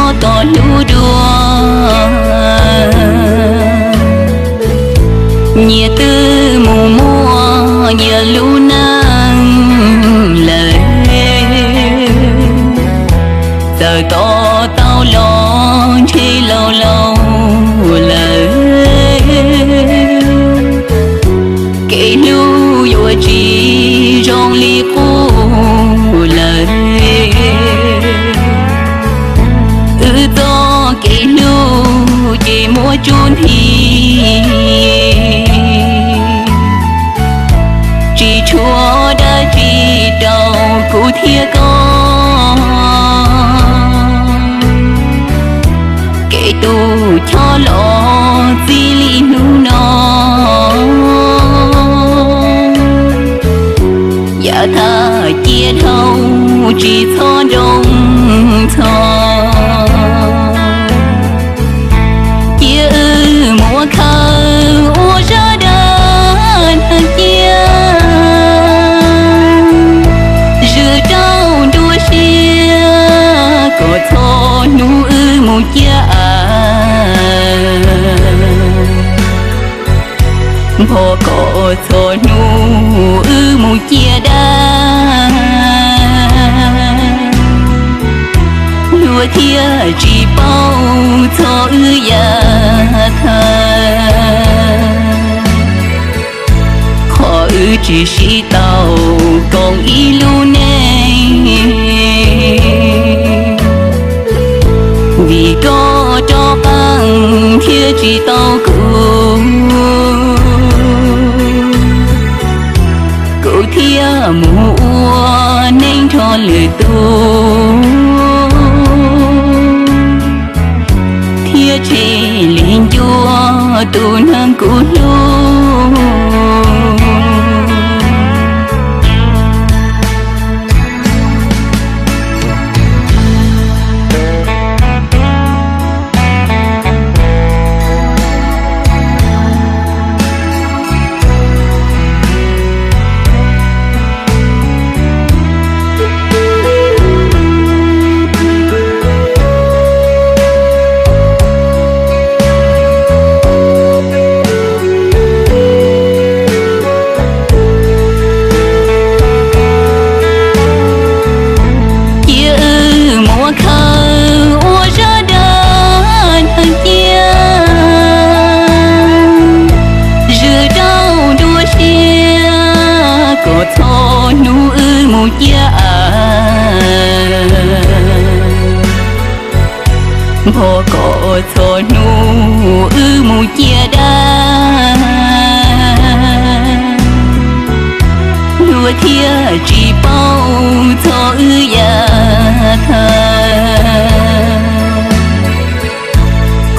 txhob tos hlub dua. Nyias twb mus muaj nyias lub neej lawm, txawm tos tau los ntshe laus laus lawm. Kev hlub yuav tsis zoo li qub lawm. Wb txoj kev hlub ces muab tsuj nthi, tsis tshuav dab tsi rau kuv thiab koj. Kev tu chob los txij li hnub no, yav tag cia dhau tsis txhob nroo ntxhov. Cia wb muab khawb ua zaj dab neeg cia, zwm rau nruab siab kom txhua hnub wb mus ciaj av. Npog kom txhua hnub wb mus ciaj dab, luag thiaj tsis paub txog wb yav tag. Qhov wb tsis sib tau koom ib lub neej, vim koj rov qeej thiaj tsis tau kuv. Kuv thiaj mus ua neej nrog lwm tus, thiab tseg li ncua tus neeg kuv hlub. Cia wb muab khawb ua zaj dab neeg cia, zwm rau nruab siab kom txhua hnub wb mus ciaj av. Npog kom txhua hnub wb mus ciaj dab, luag thiaj tsis paub txog wb yav tag.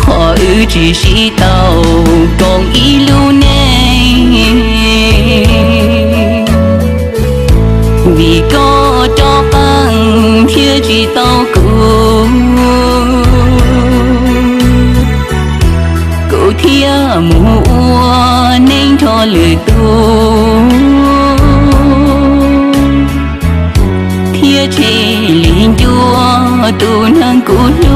Qhov wb tsis sib tau koom ib lub neej, vim koj rov qeej thiaj tsis tau kuv. Kuv thiaj mus ua neej nrog lwm tus, thiab tseg li ncua tus neeg kuv hlub.